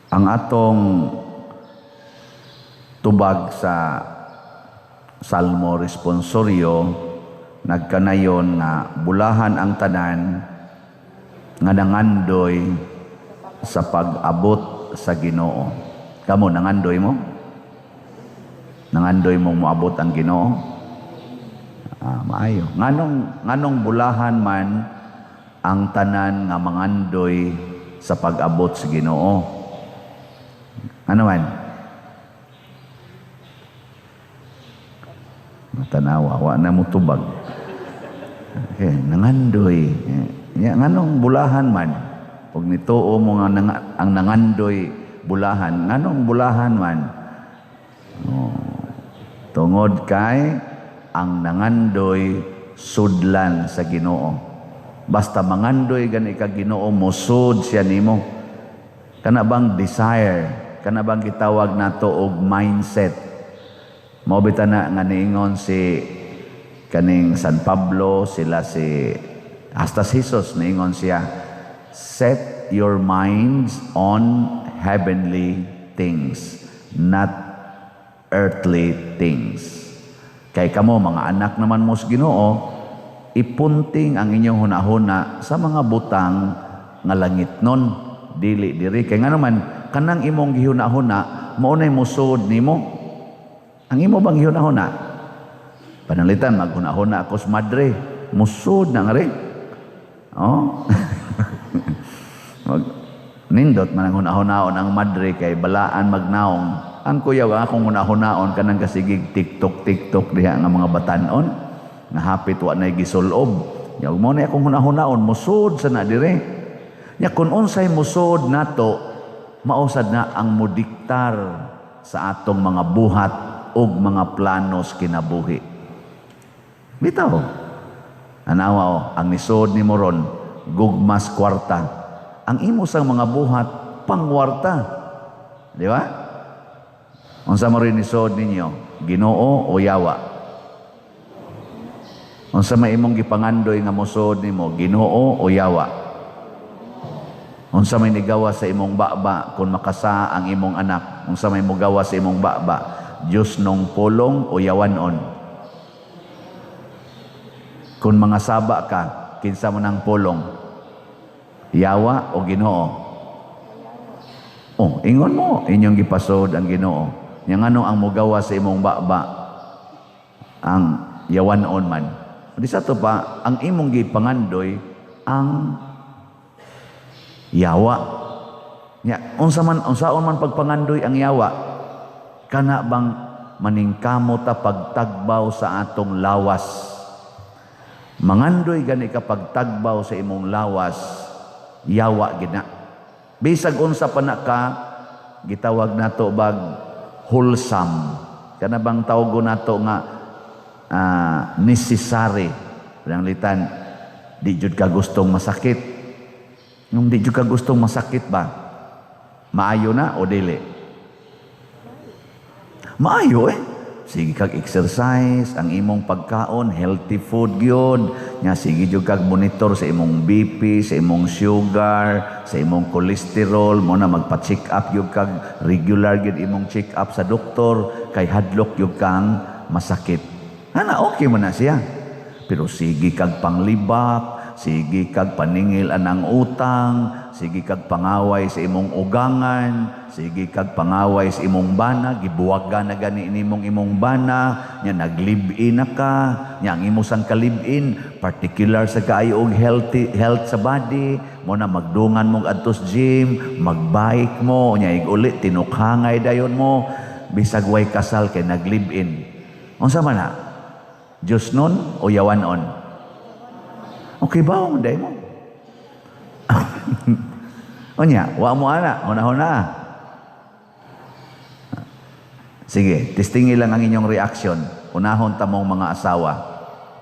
Ang atong tubag sa Salmo Responsorio nagkanayon nga bulahan ang tanan nga nangandoy sa pag-abot sa Ginoo. Kamo, nangandoy mo? Nangandoy mo moabot ang Ginoo? Ah, maayo. Nganong bulahan man ang tanan nga mangandoy sa pag-abot sa Ginoo? Ano man? Matanawa, wa na mo tubag. Okay, nangandoy. Ya, nganong bulahan man? Pag nituo mo nga ang nangandoy bulahan, nganong bulahan man? Oh, tungod kay ang nangandoy sudlan sa Ginoo. Basta mangandoy gani ka Ginoo, mosud siya nimo. Kana bang desire, kana bang gitawag nato og mindset. Mao bitaw na nga niingon si kaning San Pablo, sila si hasta si Jesus, niingon siya, "Set your minds on heavenly things, not earthly things." Kay kamo mga anak naman mo sa Ginoo, ipunting ang inyong hunahuna sa mga butang nga langit nun, dili diri. Kay nga naman, kanang imong gihunahuna, mao nay musod nimo. Ang imo bang gihunahuna? Pananglitan, maghunahuna ako sa madre, musod na nga rin. Oh. Nindot man ang hunahunaon ang madre kay balaan magnaong. Ang kuyaw ang akong hunahunaon kanang kasigig TikTok TikTok diha nga mga batanon nga hapit wa nay gisulob. Nya mo na akong hunahunaon, musod sa na dire. Nya kun unsay musod nato, mausad na ang modiktar sa atong mga buhat ug mga planos kinabuhi. Bitaw. Anawa o, ang nisod ni moron, gugmas kwarta. Ang imo sang mga buhat, pangwarta. Di ba? Unsa mo rin nisod ninyo? Ginoo o yawa? Unsa may imong gipangandoy nga mosod nimo? Ginoo o yawa? Unsa may nigawa sa imong baba kung makasa ang imong anak? Unsa may mugawa sa imong baba? Diyos nung pulong o yawanon? Kung mga saba ka, kinsa mo ng pulong? Yawa o Ginoo? Oh, ingon mo, inyong gipasod ang Ginoo. Yang ano ang mugawa sa imong baba? Ang yawanon man. Di sa to pa, ang imong gipangandoy ang yawa. Nya, unsa man unsaon man pagpangandoy ang yawa? Kana bang maningkamot ta pagtagbaw sa atong lawas? Mangandoy gani ka pagtagbaw sa imong lawas, yawa gina. Bisag unsa pa na ka, gitawag nato bag wholesome. Kana bang tawgo nato nga necessary. Pananglitan, di jud ka gustong masakit. Nung di jud ka gustong masakit ba, maayo na o dili? Maayo eh. Sige kag exercise, ang imong pagkaon, healthy food gyud. Nya sige jud kag monitor sa imong BP, sa imong sugar, sa imong cholesterol, mo na magpa-check up gyud kag regular gyud imong check up sa doktor kay hadlok gyud kang masakit. Ana okay man na siya. Pero sige kag panglibak, sige kag paningil anang utang, sige kag pangaway sa imong ugangan, sige kag pangaway sa imong bana, gibuwagan na gani nimong imong bana, nya naglib-in na ka, nya ang imo sang kalib-in, particular sa kaayo og healthy health sa body, mo na magdungan mong adtos gym, magbike mo, nya ig-uli tinukhangay dayon mo, bisag way kasal kay naglib-in. Unsa man na? Diyos nun o yawanon? Okay ba? Day mo. Unya, wa mo ana, huna-huna. Sige, testingi lang ang inyong reaction. Unahon ta mong mga asawa.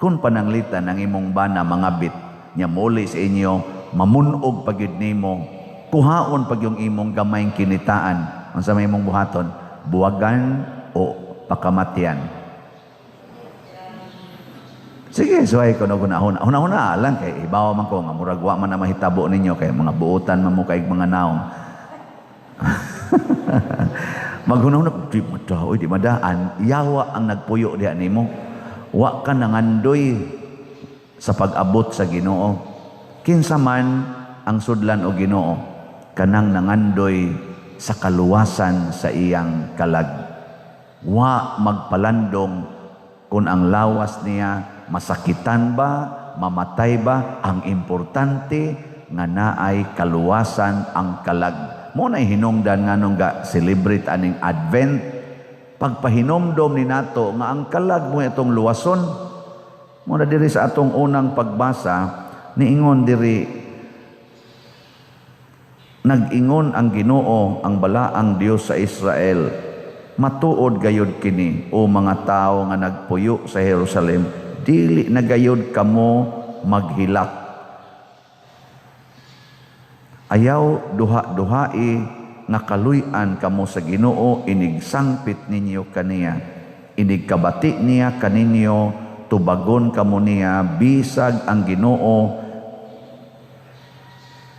Kung pananglitan ang imong bana mga bit, nya muli sa inyo, mamunog pagyud nimo, kuhaon pag yung imong gamayng kinitaan. Unsa may imong buhaton? Buwagan o pakamatyan? Sige, suway ko no hunahuna. Hunahuna lang kay ibawa man ko nga murag wa man na mahitabo ninyo kay mga buotan man mo kay mga naong. Maghunahuna, "Di mada, oy, di madaan." Yawa ang nagpuyo diha nimo. Wa ka nangandoy sa pag-abot sa Ginoo. Kinsa man ang sudlan og Ginoo? Kanang nangandoy sa kaluwasan sa iyang kalag. Wa magpalandong kung ang lawas niya masakitan ba, mamatay ba, ang importante nga naay kaluwasan ang kalag. Mao na hinungdan nganong ga celebrate aning Advent, pagpahinomdom ni nato nga ang kalag mao itong luwason. Mao na diri sa atong unang pagbasa, niingon diri, nag-ingon ang Ginoo, ang balaang Dios sa Israel, "Matuod gayud kini, o mga tawo nga nagpuyo sa Jerusalem, dili na gayud kamo maghilak. Ayaw duha-duhai nga kaluy-an kamo sa Ginoo inig sangpit ninyo kaniya. Inig kabati niya kaninyo, tubagon kamo niya, bisag ang Ginoo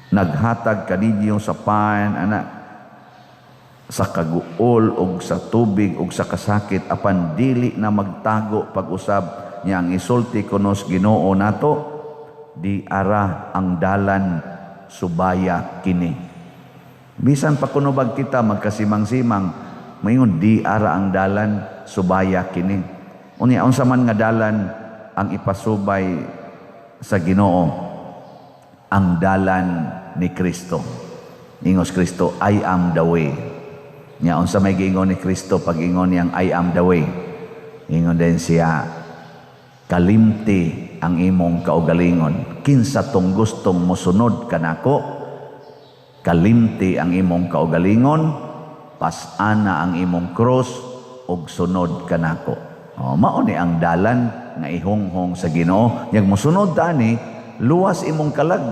naghatag kaninyo sa pan ana sa kaguol og sa tubig og sa kasakit, apan dili na magtago pag-usab niya." Ang isulti kunos Ginoo nato, "Di ara ang dalan, subaya kini." Bisan pa kuno bag kita magkasimang-simang, moingon, "Di ara ang dalan, subaya kini." Unya unsa man nga dalan ang ipasubay sa Ginoo? Ang dalan ni Kristo. Ingos Kristo, "I am the way." Nya unsa may giingon ni Kristo pag ingon niyang "I am the way"? Ingon din siya, "Kalimti ang imong kaugalingon. Kinsa tong gustong mosunod kanako, kalimti ang imong kaugalingon, pas-ana ang imong cross ug sunod kanako." Oh, mao ni ang dalan nga ihonghong sa Ginoo. Yag mosunod tani, luwas imong kalag.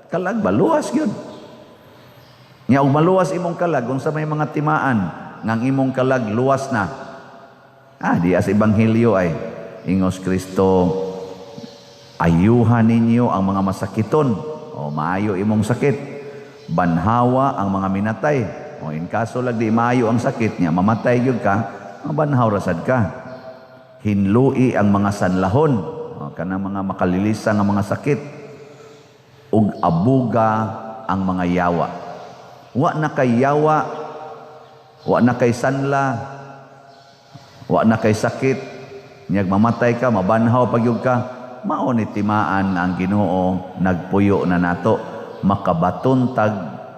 Kalag ba luwas gyud? Nya ug maluwas imong kalag, unsa may mga timaan nga ang imong kalag luwas na? Ah, di as ebanghelyo ay ingos Kristo, "Ayuhan ninyo ang mga masakiton." O maayo imong sakit. "Banhawa ang mga minatay." O in kaso lag di maayo ang sakit niya, mamatay gyud ka, mabanhaw rasad ka. "Hinlui ang mga sanlahon." O, kanang mga makalilisa nga mga sakit. "Ug abuga ang mga yawa." Wa na kay yawa, wa na kay sanla, wa na kay sakit, niyag mamatay ka, mabanhaw pagyud ka, mao ni timaan ang Ginoo nagpuyo na nato, makabaton tag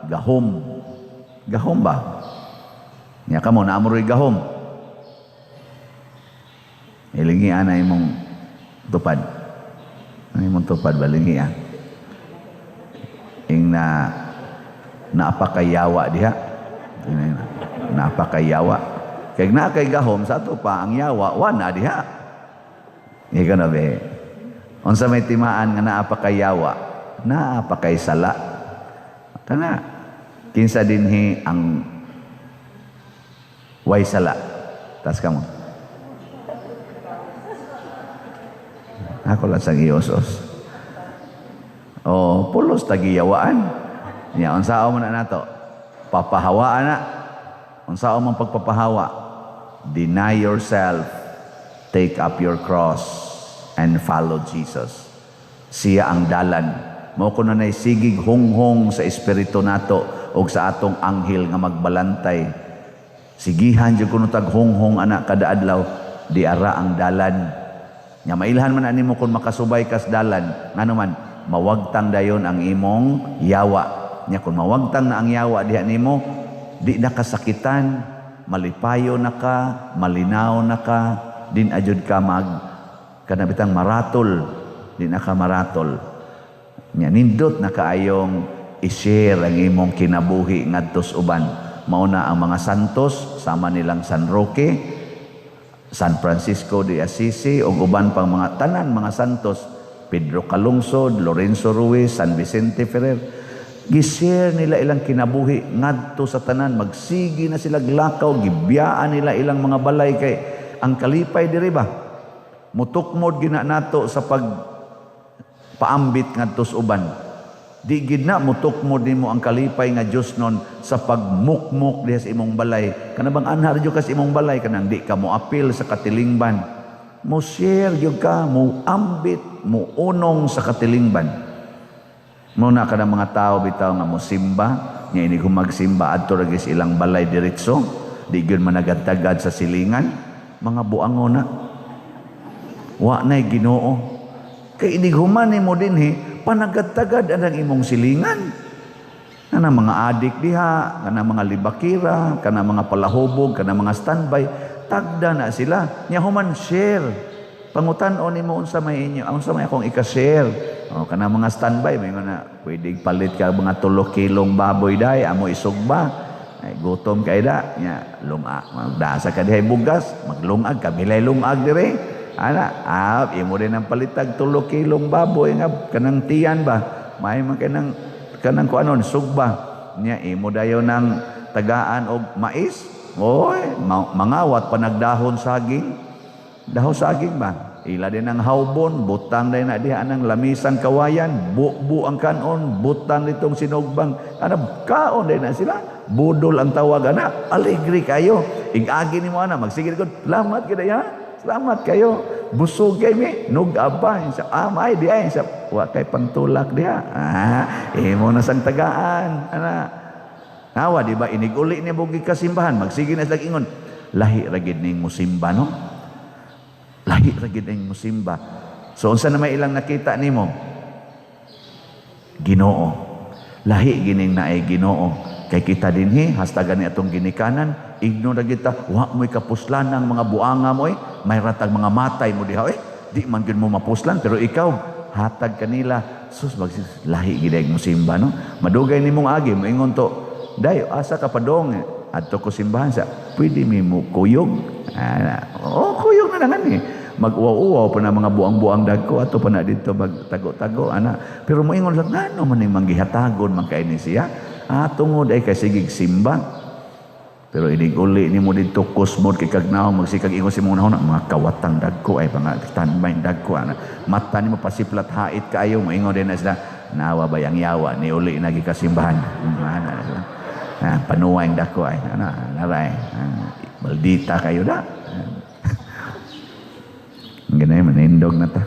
gahom. Gahom ba? Nya kamo naamuroy gahom. Ilingi ana imong tupad. Ano imong tupad ba lingi ah? Ing na naapakayawa diha. Naapakayawa. Kay naa kay gahom sa ato pa ang yawa wa na diha. Ikaw na be. Unsa may timaan nga naa pa kay yawa, naa pa kay sala. Kana kinsa dinhi ang way sala? Tas kamo. Ako lang sang iosos. Oh, pulos tagiyawaan. Nya unsa man na nato? Papahawaan na. Unsa man pagpapahawa? Deny yourself, take up your cross, and follow Jesus. Siya ang dalan. Mao kuno nay sigig honghong sa espiritu nato og sa atong anghel nga magbalantay. Sigihan jud kuno tag honghong ana kada adlaw, di ara ang dalan. Nya mailhan man ani mo kung makasubay kas dalan, ngano man mawagtang dayon ang imong yawa. Nya kung mawagtang na ang yawa diha nimo, di na kasakitan, malipayo na ka, malinaw na ka, din ajud ka mag kana bitang maratol, di na ka maratol. Nya nindot na kaayong i-share ang imong kinabuhi ngadto sa uban. Mao na ang mga santos sama nilang San Roque, San Francisco de Assisi ug uban pang mga tanan mga santos, Pedro Calungsod, Lorenzo Ruiz, San Vicente Ferrer. Gi-share nila ilang kinabuhi ngadto sa tanan, magsigi na sila glakaw, gibiyaan nila ilang mga balay kay ang kalipay diri ba. Mutukmod gina nato sa pag paambit ngadto sa uban. Di gid na mutukmod nimo ang kalipay nga Dios nun sa pagmukmok diha sa imong balay. Kana bang anhar jud ka sa imong balay, kanang di ka mo apil sa katilingban. Mo share gyud ka, mo ambit, mo unong sa katilingban. Mo na kada mga tao bitaw nga mo simba, nga inig humagsimba adto ra gyud sa ilang balay diretso, di gyud managadtagad sa silingan, mga buango na. Wa na'y Ginoo. Kay inig human nimo dinhi, panagadtagad ang imong silingan. Kana mga adik diha, kana mga libakira, kana mga palahubog, kana mga standby, tagda na sila. Nya human share. Pangutan-on nimo unsa may inyo, unsa may akong ika-share. O kana mga standby, may na pwede palit ka mga 3 kilong baboy day, amo isugba. Ay, gutom kay da, nya lunga, magdasa ka dihay bugas, maglungag ka bilay lungag dire. Ana, imo din ang palitag 3 kilong baboy nga kanang tiyan ba? May man kanang kanang kuanon sugba. Nya imo dayon ng tagaan og mais. Oy, mangawat pa nagdahon saging. Dahon saging ba? Ila din ang hawbon, butang din na diha ang lamisang kawayan, bubu ang kanon, butang nitong sinugbang, ana kaon din na sila. Budol ang tawag ana, alegre kayo. Igagi nimo ana, magsige ko, salamat kay ya. Salamat kayo. Busog kay mi, nug-aba sa amay di ay sa wa kay pangtulak diha. Ah, imo na sang tagaan ana. Nawa di ba inig-uli niya bugi kasimbahan, magsige na sila ingon, lahi ra gid ning musimba, no? Lahi ra gid ning musimba. So unsa na may ilang nakita nimo? Ginoo. Lahi gining naay Ginoo. Kay kita dinhi hasta gani atong ginikanan, igno ra kita, wa mo'y kapuslan ang mga buanga mo eh. May ratag mga matay mo diha eh. Di man gyud mo mapuslan, pero ikaw hatag kanila. Sus, magsis lahi gid mo simba, no. Madugay nimong agi moingon to. Day, asa ka padong? Adto ko simbahan sa pwede mi mo kuyog. Ah, oh, kuyog na nangan eh. Mag-uwaw-uwaw pa na mga buang-buang dagko ato pa na dito magtago-tago ana. Pero moingon lang, ngano man ning manggihatagon man kay ni siya? Ah, tungod ay kay sigig simba. Pero inig uli nimo didto kusmod kay kagnaw, magsikag ingon si mong nahuna, mga kawatang dagko ay mga standby dagko ana. Mata nimo pasiplat hait kaayo, moingon din na sila, nawa ba yang yawa ni uli na gikasimbahan. Ana sila. Ah, panuway dako ay ana naray. Ah, maldita kayo da. Ganay manindog na ta.